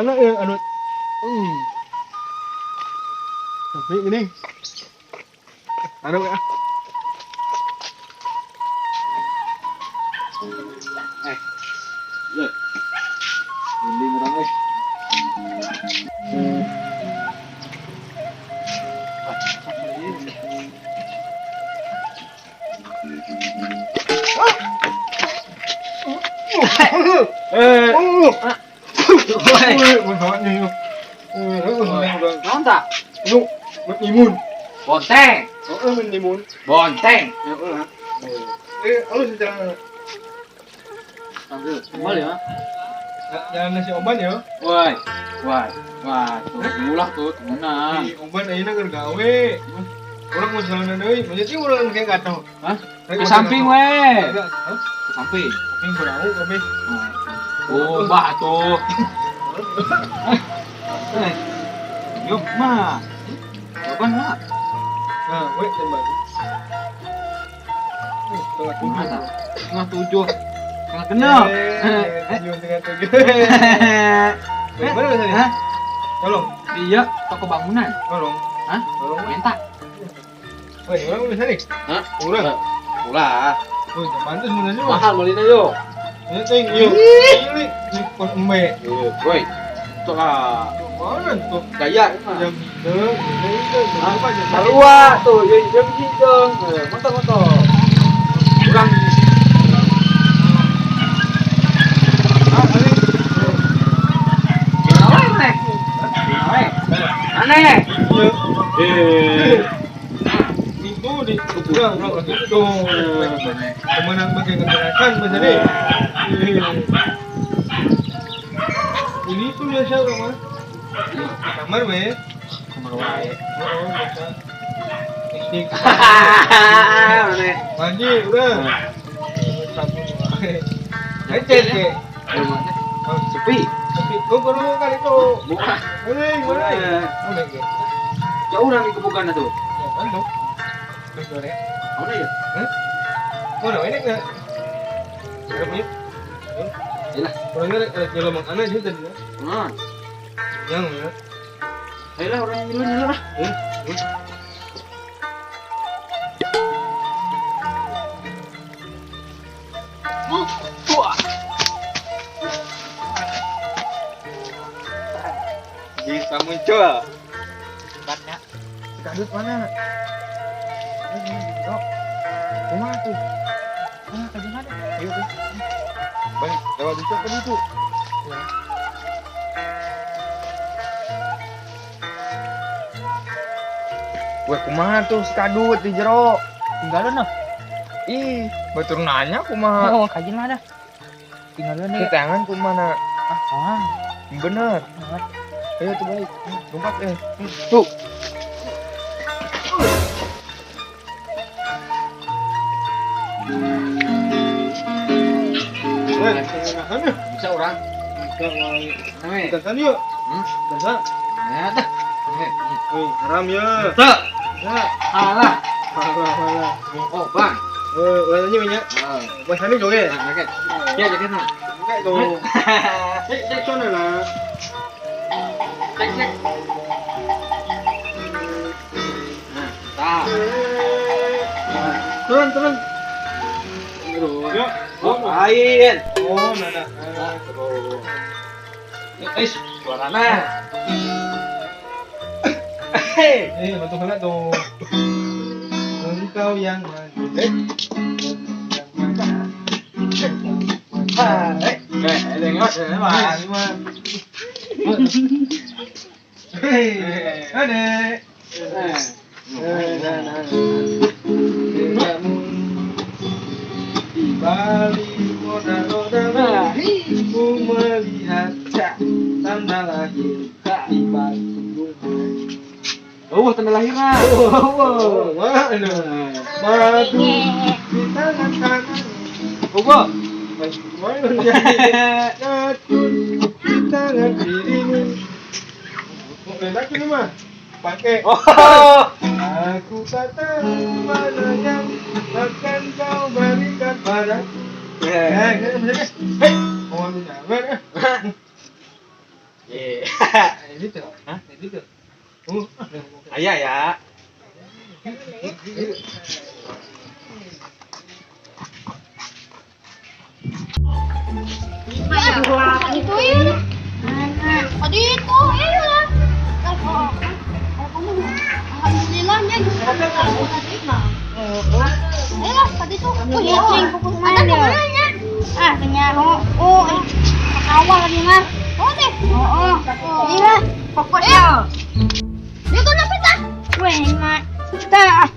Ano ya anu tapi ini anu ya ini murah Nón ta? Menimun. Bonteng. Menimun. Bonteng. Halus secara. Kembali ya. Jangan nasi oban ya. Woi, woi, wah, tuh ulah tuh temenan. Oban ayeuna keur gawe. Urang mau jalan deui, maksudnya urang kayak gatel. Hah? Ke samping we. Ke samping. Samping berau kabeh. Oh, bah tuh. Yuk mah. Coba lah. Nah, we tembak. Setengah tujuh. Setengah genep. 6:30. Mana biasanya? Hah? Tolong. Iya, toko bangunan. Tolong. Hah? Tolong. Minta. Woi, orang bisa nih? Hah? Urang. Ulah. Woi, pantes sebenarnya. Mahal belinya yo. Ini ting yo. Ini kon embe. Woi. Tuh lah. Mana tuh? Gaya jam itu, apa jam sarua tuh, jam hijau. Motor-motor. Urang. Aneh. Itu di kurang kurang itu. Temenan pakai kekerasan misalnya. Ini tuh biasa rumah. Kamar we. Kamar wae. Oh, biasa. Teknik. Aneh. Mandi udah. Sabun wae. Cek. Sepi. Sepi. Kau baru kali itu. Bukan. Boleh, boleh. Boleh. Jauh dari kebukan itu. Ya, mantap. Terus boleh. Mana ya? Hah? Mana ini enggak? Berapa ya? Yalah. Orangnya ada nyelomong aneh sih tadi ya. Nah. Yang ya. Ayolah orang yang nyelom lah. Wah. Bisa muncul. Tempatnya. Kadut mana? Rumah tuh. Ah, kajian ada. Ayo, baik, lewat itu kan itu. Ya. Wah, kumaha tuh si kadut di jero? Tinggalan lah. Ih, batur nanya kumaha. Oh, kajian ada. Tinggalan nih. Tangan kumaha? Ah, bener. Ayo tuh balik. Lompat Tuh. Bisa orang. Bisa kan yuk. Bisa. Ya dah. Wih, haram ya. Bisa. Bisa. Alah. Alah, alah. Oh, bang. Rasanya banyak. Wah, ini joget. Joget. Ya, joget nah. Joget tuh. Cek, cek sana lah. Cek, cek. Nah, tak. Turun, turun. Ya. Oh, lain. Oh, nada. Suarana. Bantu heula tuh. Engkau yang maju. Di balik roda-roda ku melihat tanda lahir di Bandung. Oh, tanda lahirna. Oh, mana? Madu di tangan kanan. Oh, Mana racun di tangan kirimu. Enak ini mah. Pakai. Oh. Aku tak tahu mana yang akan kau berikan padaku. Hei, mau ambil nyaman. Iya. Ini tuh. Hah? Ini tuh. Oh, Ayah ya. Itu ya. Tadi itu ya. Alhamdulillahnya ayo tadi tuh. Oh iya, ada kemana nya? Ah, kenyaho. Oh, awal lagi mah. Oh deh. Oh, iya. Pokoknya. Itu kenapa ta? Weh, mah. Ta.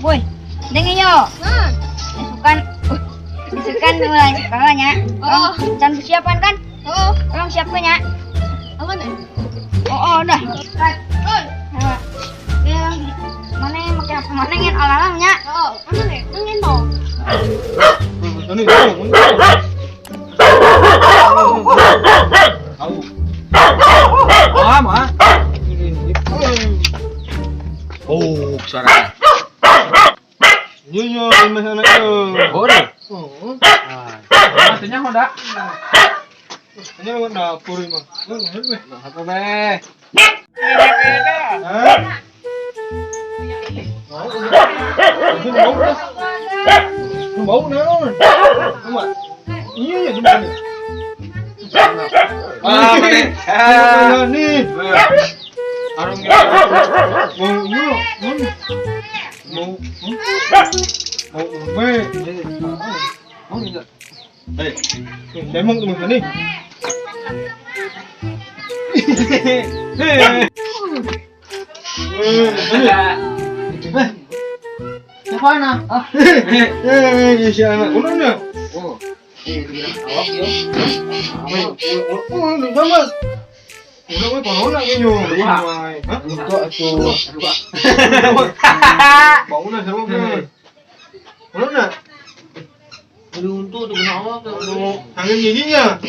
Woi, dengar yo. Isukan. Isukan mulai sekolahnya. Oh, can persiapan kan? Oh, tolong siapkan ya. Apa nih? Oh, udah. Oi. Mana yang pakai apa? Mana yang alarmnya? Oh, mana nih? Nengin dong. Ini. Tahu. Ah, mah. Oh, suara. Iya, ini anaknya. Boleh. Oh. Artinya hoda. Ini lewat dapur ini mah. Apa beh? Hah? Bau naon? Iya ya gimana? Ah, mana? Ah, nih. Arung Mau iya, mau mau ube. Mau enggak? Eh, emang tuh mas nih. Siapa na? Ah. Eh, si anak kuno. Oh. Eh, awak yo. Oh, sama. Udah mah corona kayaknya. Hah? Itu atuh. Bangun seru kan. Corona. Aduh, untuk tuh kena awak tuh. Aduh, tangan giginya.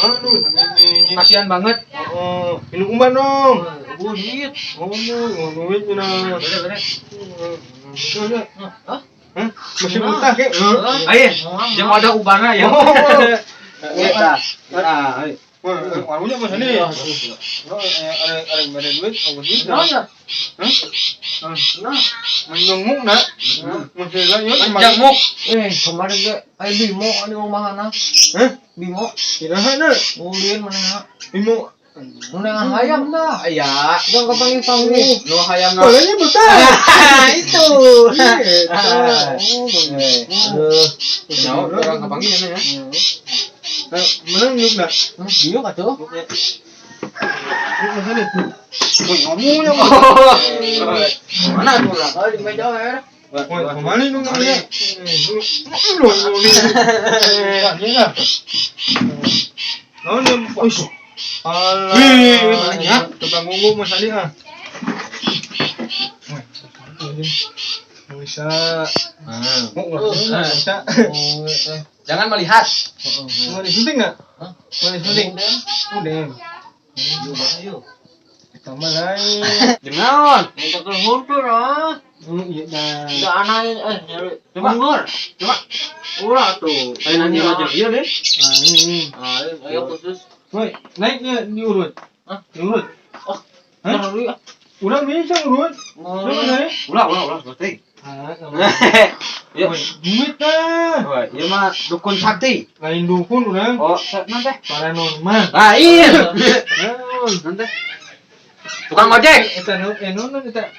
Aduh, tangan gigi. Kasihan banget. Oh, minum umpan dong. Oh, duit. Oh, mau duit nah. Bener, bener. Udah. Hah? Hah? Masih muntah kek. Ayo, jangan ada ubana ya. Iya. Ah, ayo. Wah, warungnya mas ini. Ada yang ada duit, aku duit. Nah, ya. Hah? Nah, Menjenguk nak. Masih lagi ya. menjenguk. Eh, kemarin ge ayo Bimo anu ngomongana. Hah? Bimo, Kirahan nak. ulin mana? Bimo. Undangan hayam dah. Iya. Jangan kepanggil-panggil. Nu hayam na. Bolehnya besar. Itu. Iya. Oh, Aduh. Orang kepanggil ya. Mana nyuk nak? Biuk atuh. Nyuk mas ini. Woi, ngomongnya mah. Mana tuh lah? Di meja ya. Woi, kemana ini ngomongnya? Lu lu lu. Ini lah. Naon ya? Alah. Wih, tukang ngomong Mas Ali ah. Bisa. Bisa. Jangan melihat. Mau disunting enggak? Mau disunting? Udah. Yuk, Tambah lain. Jangan. Minta ke huntur ah. Iya dah. Enggak aneh nyari. Coba. Coba. Ulah tuh. Ayo nanti aja iya deh. Nah, ini. Ayo khusus. Woi, naiknya diurut. Hah? Diurut. Oh. Hah? Udah bisa urut. Ulah, Udah, ulah, ulah, berarti. Ah, sama. Ya. Woi, duit dah. Wah, iya mah dukun sakti. Lain dukun udah. Oh, nanti. Paranormal. Lain. Naon? Nanti. Tukang ojek. Eta nu, non eta.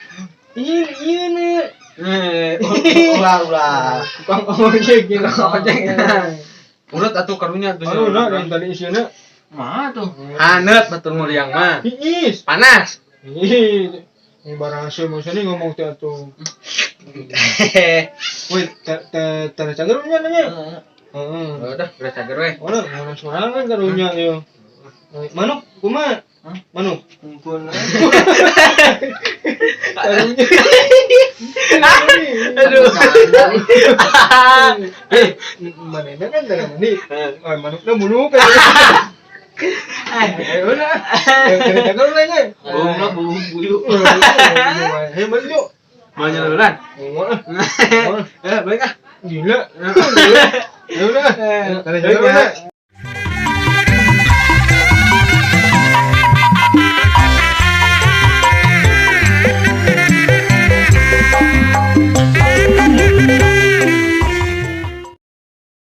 Iya, iya nih. Ulah, ulah. Tukang ojek gitu. Tukang ojek. Urut atuh karunya tuh. Aduh, udah yang tadi isinya. Mah tuh. Hanet betul muriang mah. Iis. Panas. Ih, ini barang hasil maksudnya ngomong teh atuh. Woi, teh teh cager nya nanya. Heeh. Udah, udah cager we. Udah, ngomong sorangan karunya yo. Manuk, kumaha? Manuk. Ampun. Aduh. Eh, manehna kan darah mani. Oh, manukna bunuh kan. Ayo lah. Yang cerita lah nya. Bohong lah, bohong buyu. Ayo balik yuk. Mau nyeluran? Ngomong ah. Eh, balik ah. Gila. Gila. Ya udah. Tanda jalan.